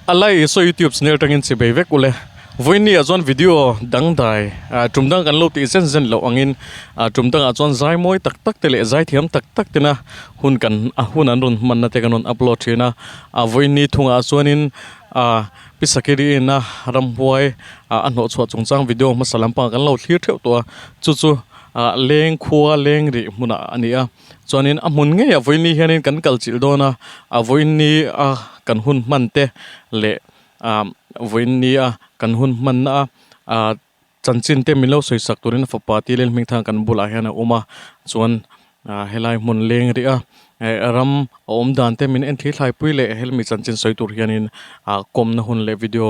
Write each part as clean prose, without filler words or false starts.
Alai Isua YouTube channel atangin chi bei vek ule. Vawiin ah chuan video dangdai ah tum dang kan lo tih zen zen loh angin ah tum dangah chuan zai mawi tak tak te leh zai thiam tak tak tena hun kan a hun an rawn hmanna te kan rawn upload thin a. Ah vawiin ni thungah chuanin ah Pi Sakiri ina ramhuai ah a hnawh chhuah chungchang video hmasa lampang kan lo thlir theuh tawh a chu chu ah leng khua leng rih hmunah a ni a. Chuanin a hmun ngei a vawiin ni hianin kan kal chilh dawn a, a vawiin ni a kan hun hman te leh ah vawiin ni a kan hun hmanna a ah chanchin te min lo sawi sak turin fapa tih lel hming thang kan bulah hian a awm a chuan ah helai hmun leng rih a eh ram a awm dan te min en thli thlai pui leh helmi chanchin sawi tur hianin ah kawmna hun leh video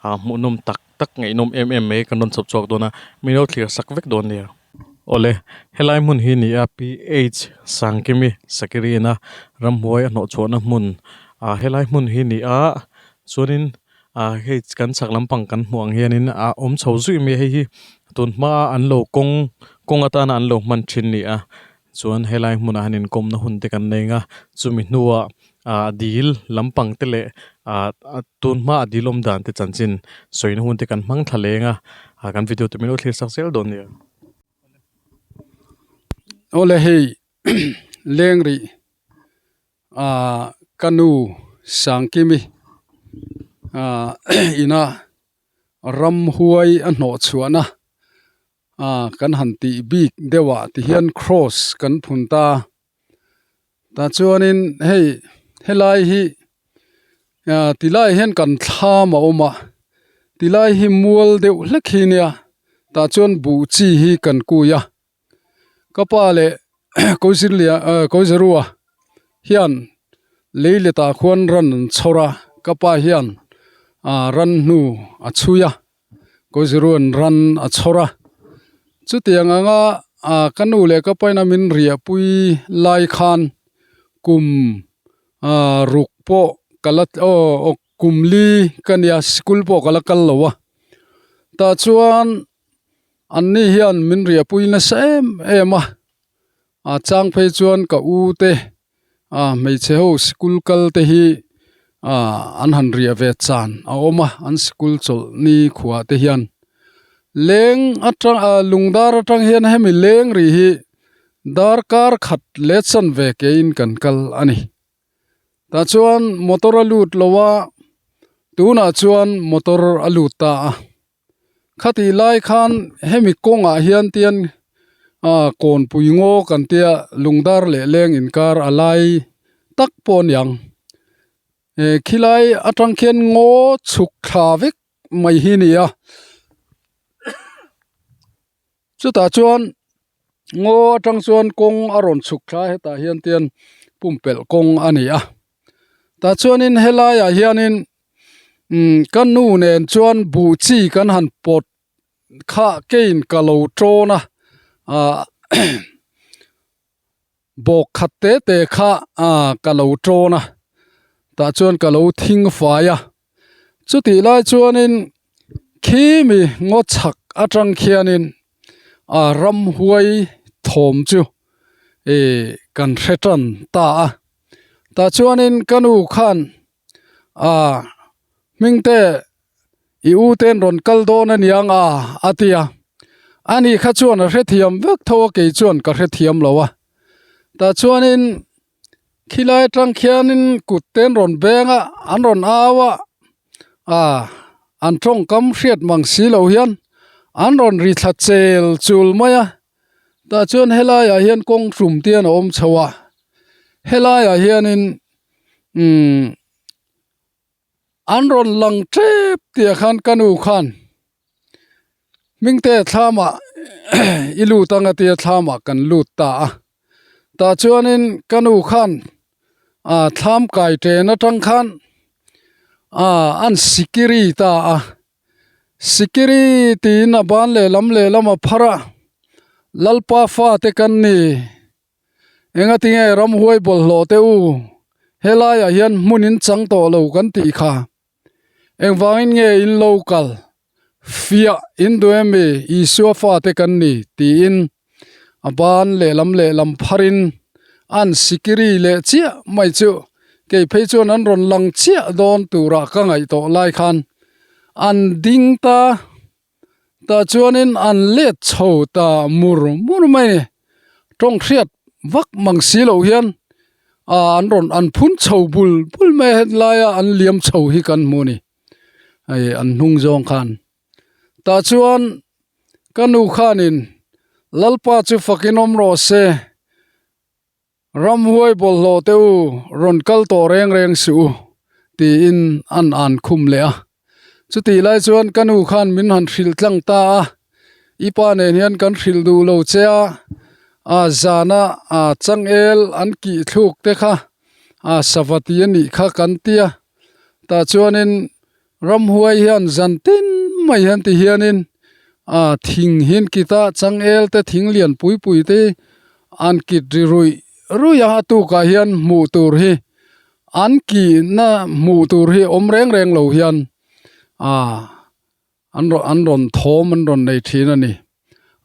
ah hmuhnawm tak tak ngaihnawm em em mai kan rawn chhawp chhuak dawn a min lo thlir sak vek dawn nia. Awle, helai hmun hi ni a PH Sangkimi Sakirina ramhuai a hnawh chhuahna hmun ah helai hmun hi ni a chuanin ah hei kan chhak lampang kan hmuh ang hianin a awm chho zui mai a hei hi tun hmaa an lo kawng kawng atana an lo hman thin ni a chuan helai hmunah hian inkawmna hun te kan nei ang a chumi hnuah ah dil lampang te leh ah tun hmaa dil awm dan te chanchin sawina hun te kan hmang thla leng a ah kan video te min lo thlir sak zel dawn nia. Awle hei leng rih ah ka nu Sangkimi ah ina ramhuai a hnawh chhuahna ah kan han tih bik deuh ah ti hian cross kan phun ta tah chuanin hei helai hi ah tilai hian kan thlam a awm a tilai hi mual deuh hlek hi nia tah chuan buh chi hi kan kui a ka pa leh kawizirlia ah kawizirua hian lei letah khuan ran an chhawr a ka pa hian ah ran hnu a chhui a. Kawziruan ran a chhawr a, chutiang anga ah ka nu leh ka paina min riahpui lai khan kum ah ruk pawh ka la aw kum li ka nia sikul pawh ka la kal lo a tah chuan an ni hian min riahpui nasa em em a a chang phei chuan ka u te ah hmeichhe ho sikul kal te hi ah an han riah ve chan a awm a an sikul chawlh ni khuah te hian leng atang ah lung dar atang hian hemi leng rih hi darkar khat let san ve ke in kan kal a ni tah chuan motor a lut lo a tunah chuan motor a lut ta a. Khatih lai khan hemi kawngah hian tian ah kawnpui ngaw kan tia lungdar leh leng inkar a lai tak pawh a niang eh khilai atang khian ngaw chhuk thla vek mai hi a ni a chutah chuan ngaw atang chuan kawng a rawn chhuk thla hetah hian tian pumpelh kawng a ni a tah chuanin helaiah hianin. Umm ka nu nen chuan buh chi kan han pawt kha kein ka lo tawn a ah bawk khat te te kha ah ka lo tawn a tah chuan ka lo thing fai a chutih lai chuanin khi mi ngaw chhak atang khianin ah ramhuai thawm chu ih kan hre tan ta a tah chuanin ka nu khan. Ah hmingte i u ten rawn kal dawn a niang a a ti a ani kha chuan a hrethiam vek tho a kei chuan ka hrethiam lo a tah chuanin khilai atang khianin kut te an rawn beng a an rawn au a ah an tawngkam hriat mang si lo hian an rawn ri thla chel chul mai a tah chuan helaiah hian kawng tum te an awm chho a helaiah hianin. Umm an rawn lang tep tih ah khan ka nu khan hmingte thlamah i lut ang a tia thlamah kan lut ta a tah chuanin ka nu khan ah thlam kai chen atang khan ah an sikiri ta a sikiri tiin a ban lehlam lehlam a phar a lalpa fate kan ni. Engatinge ramhuai bawlhhlawh te u, helaiah hian hmun in chang tawh lo kan tih kha. Engvangin nge in lo kal? Fiah in duh em mi? Isua fate kan ni, tiin a ban lehlam lehlam pharin an sikiri leh chiah mai chu. Kei phei chuan an rawn lang chiah dawn turah ka ngaih tawh lai khan an ding ta tah chuanin an let chho ta mur mur mai a ni. Tawng hriat vak mang si loh hian ah an rawn an phun chho bul bul mai a hetilaia an liam chho hi kan hmu a ni hei an hnung zawng khan. Tah chuan ka nu khanin Lalpa chu fakin awm rawh se. Ramhuai bawlhhlawh te u, rawn kal tawh reng reng suh u, tiin an an khum leh a. Chutih lai chuan ka nu khan min han hrilh tlang ta a, I pa nen hian kan hrilh duh lo che a, a zana a changel an kih thluk te kha a sava ti a nih kha kan ti a. Tah chuanin ramhuai hian zan tin mai hian ti hianin a thing hian kita changel te thing lian pui pui te an kit ri ruih ruih a a tukah hian hmuh tur hi an kihna hmuh tur hi awm reng reng lo hian ah an rawn an rawn thawm an rawn nei thin a ni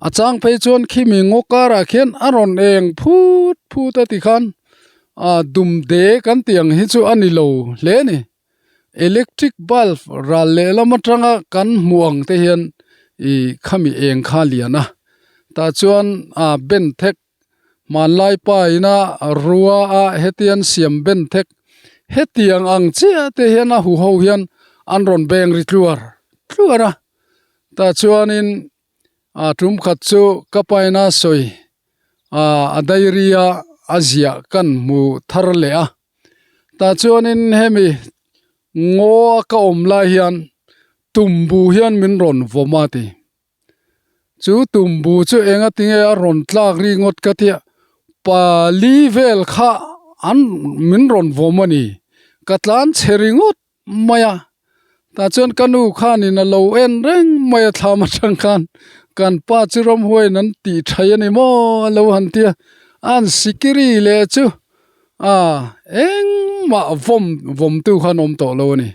a chang phei chuan khimi ngaw karah khian a rawn eng phut phut a tikhan ah dumde kan tih ang hi chu a ni lo hle a ni. Electric bulb ral lehlam atanga kan hmuh ang te hian ih khami eng kha a lian a tah chuan ah ben thek hmanlai pa ina rua a hetiang siam ben thek hetiang ang chiah te hian a huho hian an rawn beng ri tluar tluar a tah chuanin ah tum khat chu ka pa ina sawi ah a diary a a ziah kan hmu thar leh a. Tah chuanin hemi ngaw a ka awm lai hian tumbu hian min rawn vawm a ti. Chu tumbu chu enga tinge a rawn tlak ri ngawt ka tia pali vel kha an min rawn vawm a ni. Ka tlan chhe ringawt mai a tah chuan ka nu khanin a lo en reng mai a thlam atang khan kan pa chu ramhuaiin an tih thaih a ni maw a lo han ti a an sikiri leh chu ah engmah vawm vawm tu khan awm tawh lo a ni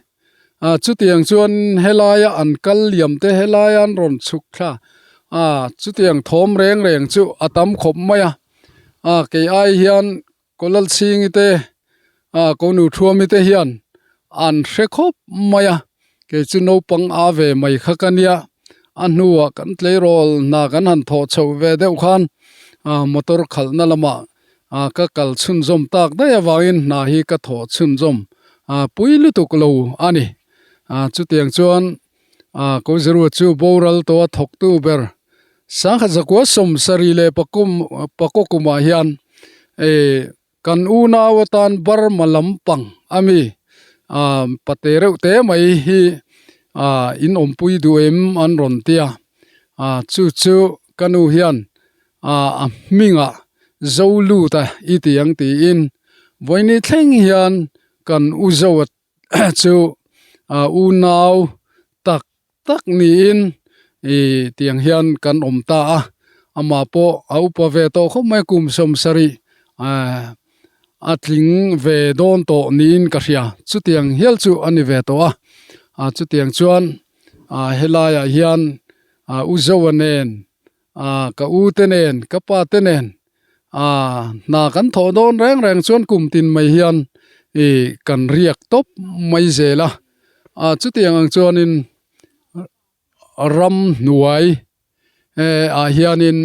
ah chutiang chuan helaia an kal liam te helaia an rawn chhuk thla ah chutiang thawm reng reng chu a tam khawp mai a ah kei ai hian. Kawlal chhingi te ah ko nu thuami te hian an hre khawp mai a kei chu naupang a ve mai kha ka nia a hnuah kan tleirawl hna kan han thawh chhoh ve deuh khan ah motor khalhna lamah ah ka kal chhunzawm tak daih avangin hna hi ka thawh chhunzawm ah pui lutuk lo a ni ah chutiang chuan ah ko zirua chu boral tawh a thawktu ber. Sangkhat zakua sawmsarih leh pakum pakaw kumah hian eh kan unau atan Burma lampang ami ah pate reuh te mai hi ah in awmpui duh em an rawn ti a ah chu chu ka nu hian ah a hmingah Zoluta i ti ang tiin vawiini thleng hian kan u Zoa chu ah unau tak tak niin ih tiang hian kan awm ta a amah pawh a upa ve tawh khawp mai kum sawmsarih ah a tling ve dawn tawh niin ka hria chutiang hial chu a ni ve tawh a ah chutiang chuan ah helaiah hian ah u Zoa nen ah ka u te nen ka pa te nen ah hna kan thawh dawn reng reng chuan kum tin mai hian ih kan riak tawp mai zel a ah chutiang ang chuanin ramhnuai eh ah hianin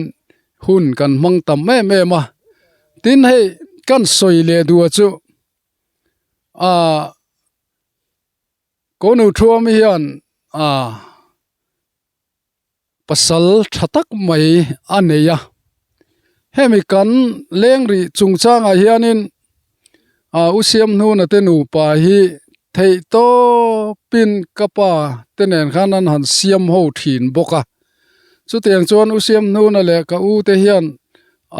hun kan hmang tam em em a tin hei kan sawi leh duh chu ah Kawnu thuam hian ah. Pasal tha tak mai a nei a, hemi kan leng rih chungchangah hianin ah u Siamhnuna te nupa hi theih tawpin ka pa te nen khan an han siam ho thin bawk a, chutiang chuan u Siamhnuna leh ka u te hian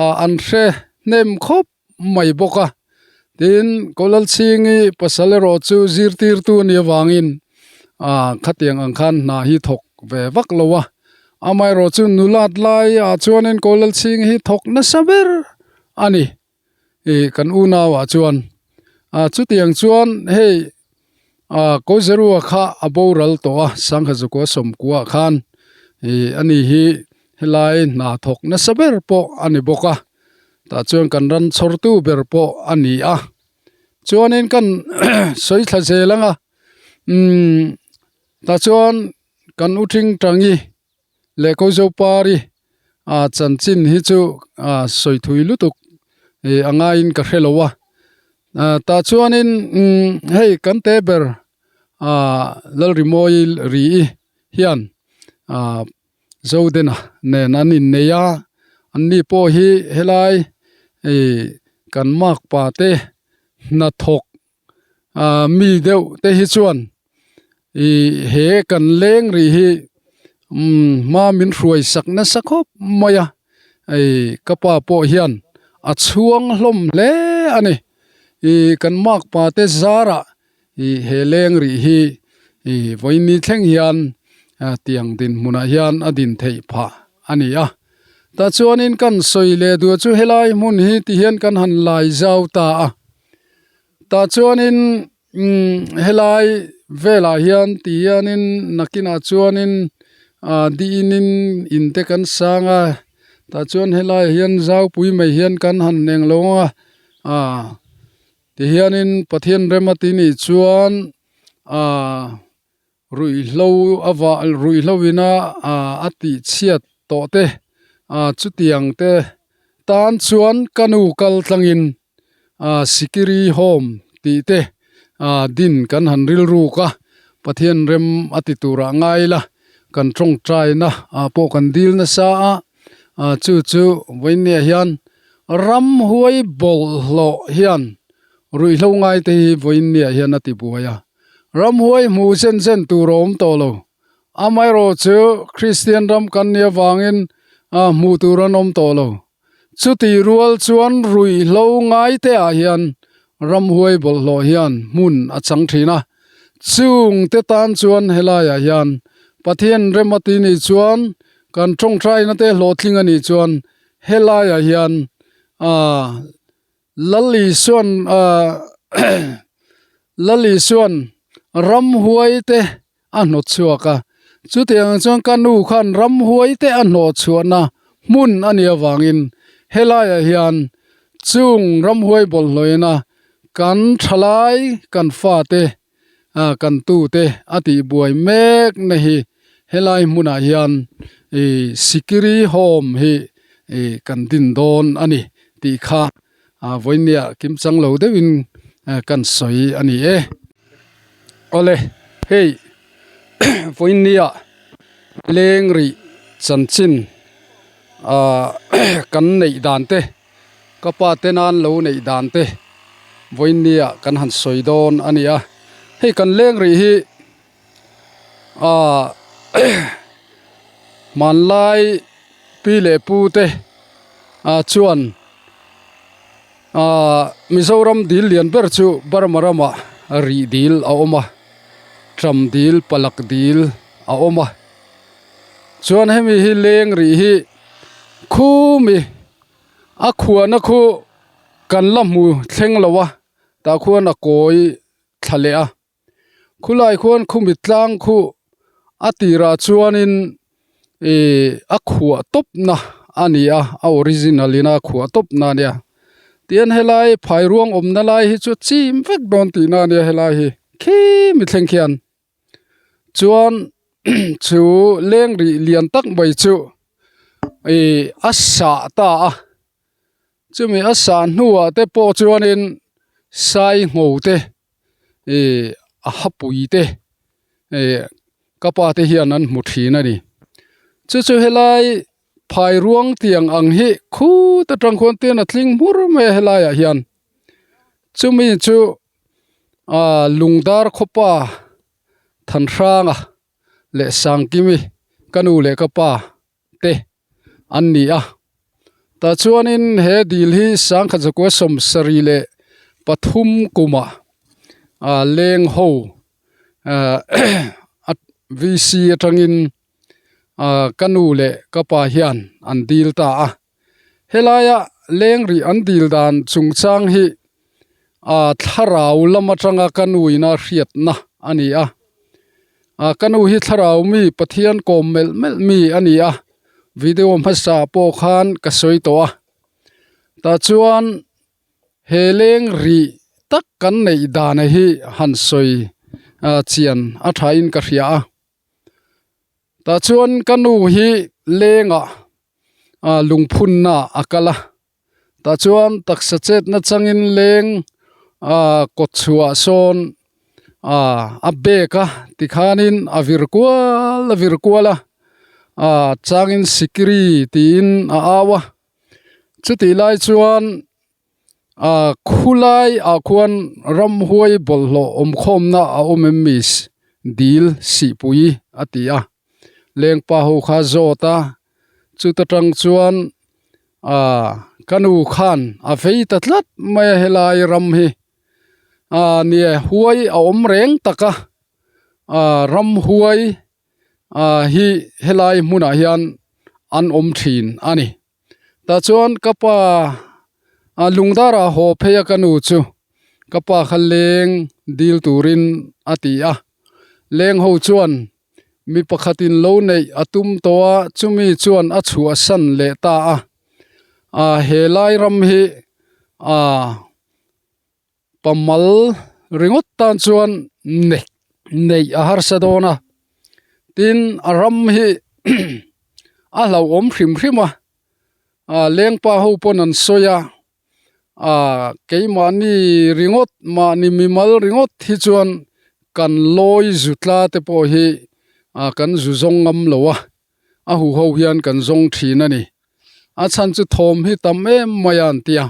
ah an hre hnem khawp mai bawk a, tin Kawlalchhingi pasal erawh chu zirtirtu a nih avangin ah khatiang ang khan hna hi thawk ve vak lo a, amaherawh chu nulat laiah chuanin Kawlalchhingi hi thawk nasa ber a ni ih kan unauah chuan ah chutiang chuan hei ah Kawzerua kha a boral tawh a Sanghazuka sawmkua khan ih ani hi helai hna thawk nasa ber pawh a ni bawk a. Tah chuan kan ran chhawrtu ber pawh a ni a. Chuanin kan sawi thla zel ang a umm tah chuan kan u thing tangi leh ko zo pari ah chanchin hi chu ah sawi thui lutuk ih a ngaiin ka hre lo a ah tah chuanin umm hei kan te ber ah Lalrimawi ri hian ah. Zodena nen an innei a, anni pawh hi helai ih kan makpa te hnathawk ah mi deuh te hi chuan ih he kan leng rih hi umm hma min hruai sak nasa khawp mai a ih ka pa pawh hian a chhuang hlawm hle a ni ih kan makpa te zarah Ih he leng rih hi ih vawiini thleng hian tiang dinhmunah hian a din theih phah a ni a. Tah chuanin kan sawi leh duh chu helai hmun hi ti hian kan han lai zau ta a. Tah chuanin umm helai velah hian ti hianin nakinah chuanin ah diinin in te kan sang a tah chuan helaiah hian zaupui mai hian kan han englo ang a ah. Tihianin Pathian rem a ti nih chuan aaa ruihhlo a vah ruihhlo ina aaa a tih chhiat tawh te aaa chutiang te tan chuan ka nu kal tlangin aaa sikiri home tih te aaa din kan han rilruk a Pathian rem a ti turah ngai ila kan tawngtaina ah pawh kan dil nasa a aaa chu chu vawinia hian. Ramhuai bawlhhlawh hian ruihhlo ngaite hi vawiinniah hian a ti buai a, ramhuai hmu zen zen tur a awm tawh lo. Amaherawh chu Kristian ram kan nih avangin hmuh tur an awm tawh lo. Chutih rual chuan ruihhlo ngaite ah hian ramhuai bawlhhlawh hian hmun a chang thin a, chungte tan chuan helaiah hian Pathian rem a ti nih chuan kan tawngtaina te hlawhtling a nih chuan Helaiah hian aaa Lal Isuan aaa Lal Isuan ramhuai te a hnawt chhuak a, chutiang chuan ka nu khan ramhuai te a hnawh chhuahna hmun a nih avangin helaiah hian chung ramhuai bawlhhlawina kan thalai kan fate ah kan tute a tih buai mek na hi helai hmunah hian ih sikiri home hi ih kan din dawn a ni tih kha ah vawinia kim chang lo deuhin kan sawi a ni e. Awle hei vawinia leng rih chanchin ah kan neih dan te. Ka pa te nan lo neih dan te vawinia kan han sawi dawn a ni a, hei kan leng rih hi aaa hmanlai pi leh pu te ah chuan aaa Mizoram dil lian ber chu Burma ramah rih dil a awm a, ṭam dil palak dil a awm a, chuan hemi hi leng rih hi khumi. A khuana khu kan la hmu thleng lo a tah khuan a kawi thla leh a khulai khuan khumi tlang khu a tirah chuanin ihh a khuah tawp na a ni a a original in a khuah tawp na a nia tihian helai phai ruang awmna lai hi chu chim vek dawn tihna a nia helai hi khimi thleng khian. Chuan chu leng rih lian tak mai chu ih a sah ta a chumi a sah hnuah te pawh chuanin sai ngho te ih a hapui te ih ka pa te hian an hmu thin a ni chu chu helai phai ruang tiang ang hi khut atang khuan te a tling hmur mai a helaiah hian chumi chu. Aaa lungdar khawpa Thanhranga leh Sangkimi ka nu leh ka pa te an ni a tah chuanin he dil hi sangkhat zakua sawmsarih leh pathum kumah aa leng ho ahh V C atangin aa ka nu leh ka pa hian an dil ta a. Helaia leng rih an dil dan chungchang hi ah thlarau lam atanga ka nu ina hriatna a ni a ah ka nu hi thlarau mi Pathian kawm melh melh mi a ni a video hmasa pawh khan ka sawi tawh a tah chuan he leng rih. tak kan neih dan hi han sawi chian a thain ka hria a. Tah chuan ka nu hi lengah lungphunna a kal a tah chuan taksa chetna changin leng ah kawt chhuah sawn ah a bag a tikhanin a vir kual a vir kual a ah changin sikiri tiin a au a chutih lai chuan ah khulai ah khuan ramhuai bawlhhlawh awm khawmna a awm em mi dil sihpui a ti a lengpa ho kha zawt a chuta tang chuan ah ka nu khan a vei ta tlat mai a helai ram hi ah nia huai a awm reng tak a ah ramhuai ah hi helai hmunah hian an awm thin a ni tah chuan ka pa ah lungdarah haw phei a ka nu chu ka pa kha leng dil turin a ti a leng ho chuan. Mi pakhatin lo neih a tum tawh a, chumi chuan a chhuahsan leh ta a. Aaa he lai ram hi aaa pamal ringawt tan chuan neih neih a harsa dawn a. Tin a ram hi a hlauhawm hrim hrim a, aaa lengpa ho pawn an sawi a. Aaa keimahni ringawt mahni mimal ringawt hi chuan kan lawi zu tla te pawh hi ah kan zu zawng ngam lo a a huho hian kan zawng thin a ni a chhan chu thawm hi tam em mai a an ti a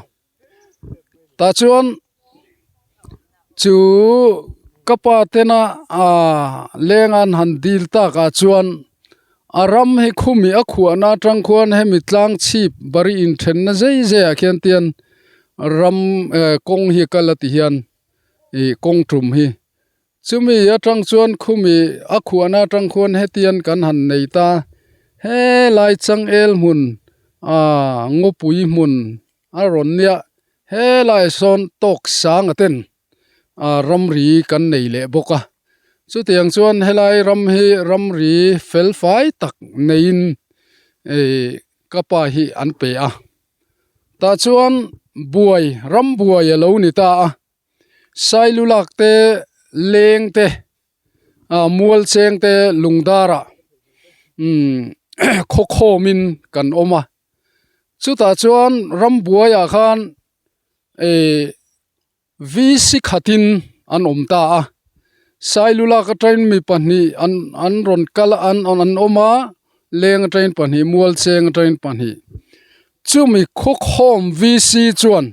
tah chuan chu ka pa tena aaa leng an han dil tak ah chuan a ram hi khumi a khuahna atang khuan hemi tlang chhip bari inthenna zei zei ah khian tian ram eh kawng hi kal a ti hian ih kawng tum hi chumi atang chuan khumi a khuahna atang khuan hetian kan han nei ta helai changel hmun aaa ngawpui hmun a rawn nia helaiah sawn tawk sang a ten ah ramri kan nei leh bawk a chutiang chuan helai ram hi ramri fel fai tak neiin ih ka pa hi an pe a tah chuan buai ram buai a lo ni ta a sailulak te leng te ah mual cheng te lungdarah umm khawkhawmin kan awm a chutah chuan rambuaiah khan ih VC khatin an awm ta a Sailulak atangin mi pahnih an an rawn kal a an an awm a leng atangin pahnih mual cheng atangin pahnih chumi khawkhawm VC chuan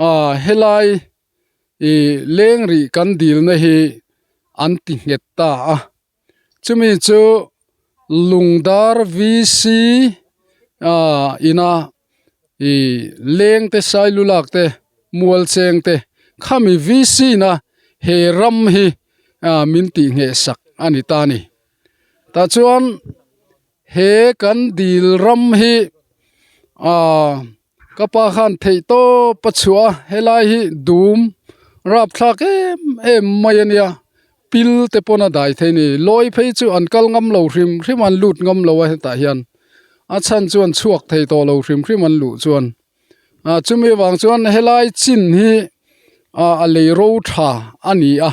ah helai ih leng rih kan dilna hi an ti nghet ta a. Chumi chu Lungdar VC ah ina ih leng te sailulak te mual cheng te khami VC na he ram hi ah min tih ngheh sak a ni ta a ni. Tah chuan he kan dil ram hi ah Ka pa khan theih tawp a chhuah a helai hi dum rapthlak em em mai a nia pil te pawn a dai thei a ni lawi phei chu an kal ngam lo hrim hrim an lut ngam lo a hetah hian a chhan chu an chhuak thei tawh lo hrim hrim an luh chuan ah chumi vang chuan helai chin hi ah a lei ro tha a ni a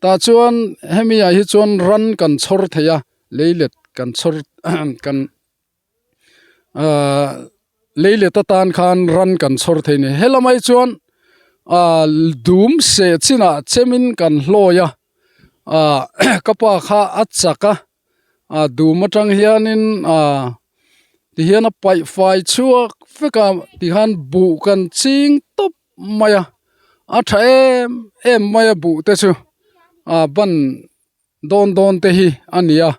tah chuan hemi ah hi chuan ran kan chhawr thei a leilet kan chhawr kan. Ahh leilet atan khan ran kan chhawr thei a ni helamai chuan ahh dum seh chinah chemin kan hlawi a ahh ka pa kha a chak a ah dum atang hianin ahh tihian a paih fai chhuak vek a tihian buh kan ching tawp mai a a tha em em mai a buh te chu ah ban. Dawn dawn te hi a ni a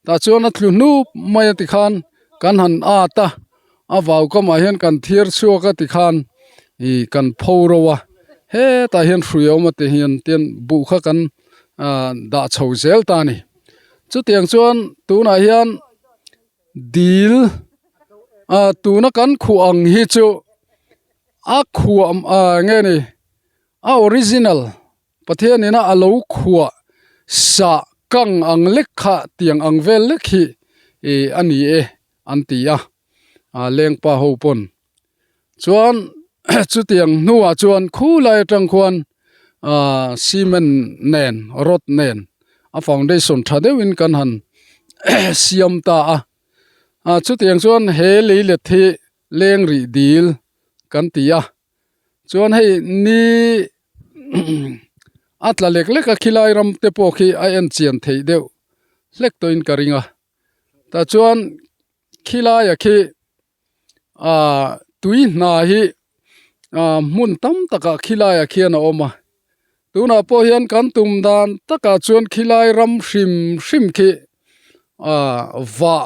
tah chuan a tlu hnup mai a tikhan kan han at a a vau kamah hian kan thiar chhuak a tikhan ih kan pho ro a hetah hian hrui a awm a ti hian tian buh kha kan ah dah chho zel ta a ni chutiang chuan tunah hian dil ah tuna kan khuh ang hi chu a khuah ah eng nge ni a original. Pathian ina a lo khuah sah kang ang lek kha tiang ang vel lek hi ih a ni e an ti a, ah lengpa ho pawn. Chuan chutiang hnuah chuan khulai atang khuan ah cement nen rod nen a foundation tha deuhin kan han siam ta a ah chutiang chuan he lei let hi leng rih dil kan ti a chuan hei ni a tla lek lek a khilai ram te pawh khi a en chian theih deuh hlek tawhin ka ring a tah chuan khilai ah khi ah tui hna hi ah hmun tam takah khilai ah khian a awm a tunah pawh hian kan tum dan takah chuan khilai ram hrim hrim khi ah vah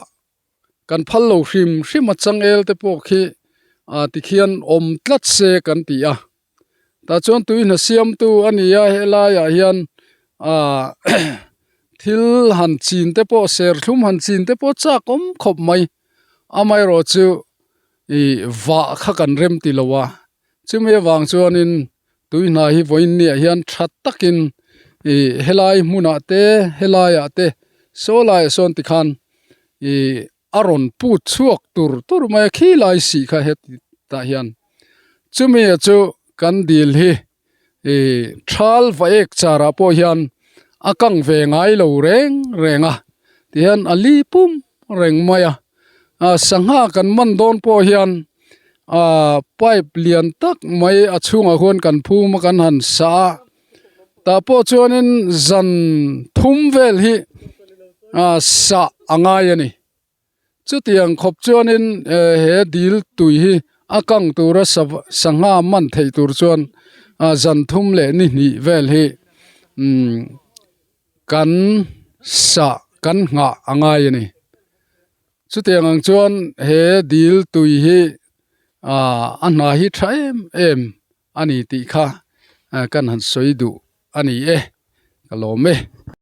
kan phal lo hrim hrim a changel te pawh khi ah tikhian awm tlat se kan ti a tah chuan tui hna siamtu a ni a helaiah hian ah thil han chin te pawh serthlum han chin te pawh chak awm khawp mai amaherawh chu ih vah kha kan rem ti lo a chumi avang chuanin tui hna hi vawiin ni ah hian tha takin ih helai hmunah te helaiah te saw laiah sawn tikhan ih a rawn put chhuak tur tur mai a khi lai sih kha heti tah hian chumi ah chu kan dil hi ih thal va ek char ah pawh hian a kang ve ngai lo reng reng a tihian a li pum reng mai a ah sangha kan man dawn pawh hian ah pipe lian tak mai a chhungah khuan kan phum a kan han sah a tah pawh chuanin zan thum vel hi ah sah a ngai a ni chutiang khawp chuanin eh he dil tui hi a kang tura sangha man theih tur chuan ah zan thum leh ni hnih vel hi umm kan sah kan nghah a ngai a ni chutiang ang chuan he dil tui hi ah a hna hi tha em em a ni tih kha kan han sawi duh a ni e ka lawm e.